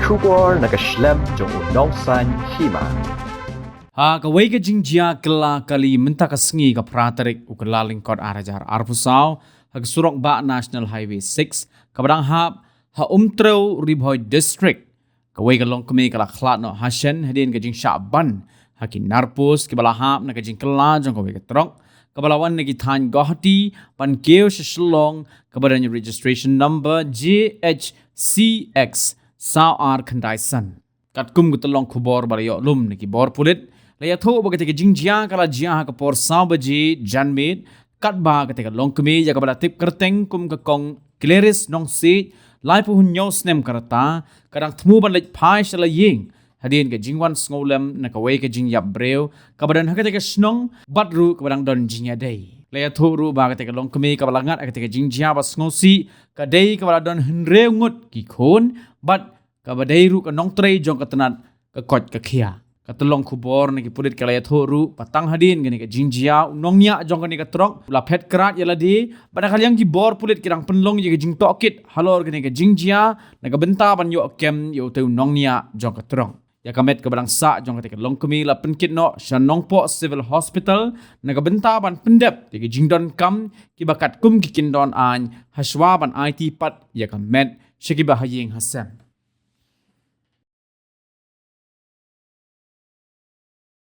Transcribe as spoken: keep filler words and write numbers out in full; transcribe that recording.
Khubor na ka shlem jong u Nongsaiñ Hima. Ha kawei ka jingjia kylla kali mynta ka sngi ka phra tarik u Kyllalyngkot ar hajar arphew saw, ha ka surok bah National Highway six, kaba dang hap ha Umtrew, Ri Bhoi District. Kawei ka longkmie ka la khlad noh hashen hadien ka jingshah ban ha ki nar post kiba la hap na ka jingkylla jong kawei ka trok kaba la wan na ki thaiñ Guwahati ban kiew sha Shillong, kaba don registration number J H C X saw ar khyndai san. Katkum ka tyllong khubor ba la ïoh lum na ki bor pulit, la ïathuh ba katei ka jingjia ka la jia ha ka por saw baje janmiet, katba katei ka longkmie ïa kaba la tip kyrteng kum ka Kong Clarice Nongsiej, laiphew hynñiew snem ka rta, ka dang thmu ban leit phai sha la ïing hadien ka jingwan sngewlem na kawei ka jingïap briew kaba don ha katei ka shnong, bad ruh kaba dang don jingïadei. La ïathuh ruh ba katei ka longkmie kaba la ngat ha katei ka jingjia ba sngewsih ka dei kaba la don hynriew ngut ki khun, bad kaba dei ruh ka nongtrei jong ka tnat ka koit ka khiah. Ka tyllong khubor na ki pulit ka la ïathuh ruh ba tang hadien kane ka jingjia, u nongñiah jong kane ka trok u la phet krad ïa lade bad na ka liang ki bor pulit ki dang pynlong ïa ka jingtohkit halor kane ka jingjia na ka bynta ban ïoh kem ïa utei u nongñiah jong ka trok. Ïa ka met kaba dang sah jong katei ka longkmie la pynkit noh sha Nongpoh Civil Hospital na ka bynta ban pyndep ïa ki jingdonkam kiba katkum ki kyndon aiñ, hashwa ban aiti pat ïa ka met sha kiba ha ïing ha sem.